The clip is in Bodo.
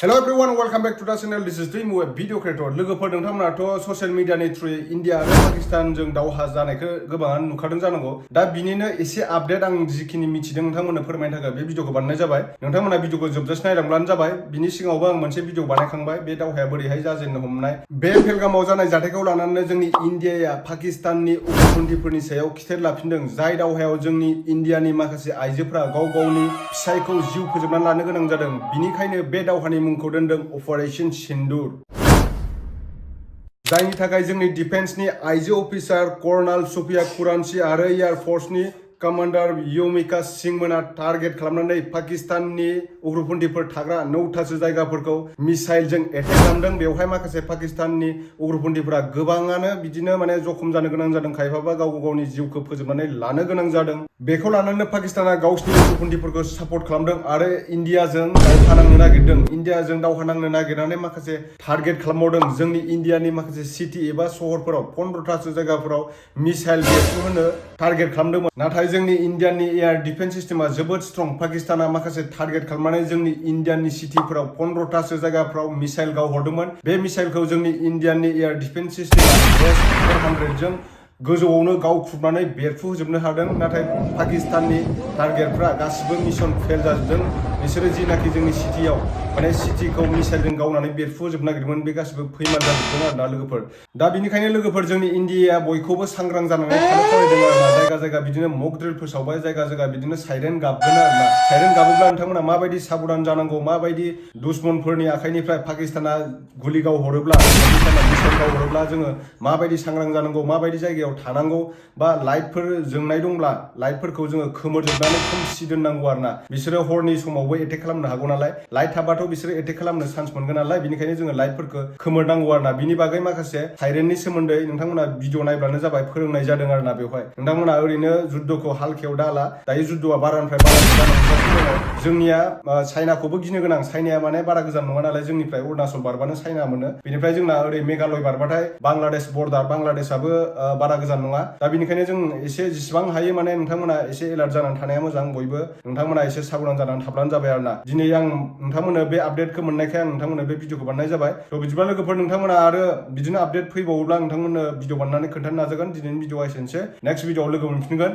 Hello everyone, welcome back to the channel. This is Dream Web Video Creator. लोगोफोर नोंथांमोनाथ' ससियेल मिडियानि थ्रुयै इन्डिया आरो पाकिस्तानजों दावहा जानायखौ गोबाङानो नुखादों जानांगौ। दा बिनिनो एसे आपडेट आं जिखिनि मिथिदों नोंथांमोननो फोरमायनो थाखाय बे भिडिअखौ बानायनाय जाबाय। नोंथांमोना भिडिअखौ जोबजासिम नायलांब्लानो जाबाय। बिनि सिगाङावबो आं मोनसे भिडिअ बानायखांबाय बे दावहाया बोरैहाय जाजेननो हमनाय। बे पेलगामाव जानाय जाथायखौ लानानै जोंनि इन्डियाया पाकिस्ताननि उग्रपन्थिफोरनि सायाव खिथेर लाफिनदों। जाय दावहायाव जोंनि इन्डियानि माखासे आइजोफोरा गाव गावनि फिसायखौ जिउ फोजोबनानै लानो गोनां जादों। बिनिखायनो बे दावहानि मुंखौ दोनदों अपारेशन सिन्दूर। जायनि थाखाय जोंनि डिफेन्सनि आइजो अफिसार कर्नेल सफिया कुरानसी आरो एयार फर्सनि कमान्डार यमिका सिंमोना टारगेट खालामनानै पाकिस्ताननि उग्रपन्थिफोर थाग्रा 9थासो जायगाफोरखौ मिसाइलजों एटेक खालामदों। बेवहाय माखासे पाकिस्ताननि उग्रपन्थिफोरा गोबाङानो बिदिनो जखम जानो गोनां जादों। खायफाबा गाव गावनि जिउखौ फोजोबनानै लानो गोनां जादों। बेखौ लानानै पाकिस्ताना गावसिनि उग्रपन्थिफोरखौ सापर्ट खालामदों आरो इन्डियाजों दावहा नांनो नागिरदों। इन्डियाजों दावहा नांनो नागिरनानै माखासे टारगेट खालामबावदों। जोंनि इन्डियानि माखासे सिटि एबा सहरफोराव 15थासो जायगाफोराव मिसाइल बेरफ्रुहोनो टारगेट खालामदोंमोन। नाथाय जोंनि इन्डियानि एयार डिफेन्स सिस्टेमा जोबोद स्ट्रं। पाकिस्ताना माखासे टारगेट खालामनानै जोंनि इन्डियानि सिटिफोराव 15थासो जायगाफोराव मिसाइल गावहरदोंमोन। बे मिसाइलखौ जोंनि इन्डियानि एयार डिफेन्स सिस्टेमा S-400 जों गोजौआवनो गावख्रुबनानै बेरफ्रुहोजोबनो हादों। नाथाय पाकिस्ताननि टारगेटफ्रा गासिबो मिशन फेल जाजोबदों। बिसोरो जिनाखि जोंनि सिटियाव सिटिखौ मिसाइलजों गावनानै बेरफ्रुहोजोबनो नागिरदोंमोन बे गासिबो फैमाल जाजोबदों आरोना लोगोफोर। दा बिनिखायनो लोगोफोर जोंनि इन्डियाया बयखौबो सांग्रां जानानै थानो खावलायदों आरोना। जायगा जायगा बिदिनो मक ड्रिल फोसावबाय, जायगा जायगा बिदिनो साइरेन गाबगोन आरोना। साइरेन गाबोब्ला नोंथांमोना माबायदि साबधान जानांगौ, माबायदि दुश्मनफोरनि आखाइनिफ्राय पाकिस्ताना गुलि गावहरोब्ला, पाकिस्ताना मिसाइल गावहरोब्ला जोङो माबायदि सांग्रां जानांगौ, माबायदि जायगायाव थानांगौ, बा लाइटफोर जोंनाय दंब्ला लाइटफोरखौ जोङो खोमोरजोबनानै खोमसि दोननांगौ आरोना। बिसोरो हरनि समावबो एटेक खालामनो हागौ नालाय, लाइट थाबाथ' बिसोरो एटेक खालामनो चान्स मोनगोन नालाय, बेनिखायनो जोङो लाइटफोरखौ खोमोरनांगौ आरोना। बिनि बागै माखासे साइरेननि सोमोन्दै नोंथांमोना भिडिअ नायब्लानो जाबाय, फोरोंनाय जादों आरोना। बेवहाय नोंथांमोना ओरैनो जुद्धखौ हालखायाव दाला। दायो जुद्धआ बारानिफ्राय बारासिन जालांगासिनो दङ। जोंनिया चाइनाखौबो गिनो गोनां। चाइनाया बारा गोजान नङा नालाय, जोंनिफ्राय अरुणाचल बारबानो चाइना मोनो। बेनिफ्राय जोंना ओरै मेघालय बारबाथाय बांलादेश बर्डार, बांलादेशआबो बारा गोजान नङा। दा बिनिखायनो जों एसे जेसेबां हायो नोंथांमोना एसे एलार्ट जानानै थानाया मोजां। बयबो नोंथांमोना एसे साबधान जानानै थाब्लानो जाबाय आरोना। दिनै आं नोंथांमोननो बे आपडेटखौ मोननायखाय आं नोंथांमोननो बे भिडिअखौ बानायनाय जाबाय। थ' बिदिब्ला लोगोफोर नोंथांमोना आरो बिदिनो आपडेट फैबावोब्ला नोंथांमोननो भिडिअ बानायनानै खोन्थानो नाजागोन। दिनैनि भिडिअआ एसेनोसै। नेक्स्ट भिडिअआव लोगो मोनफिनगोन।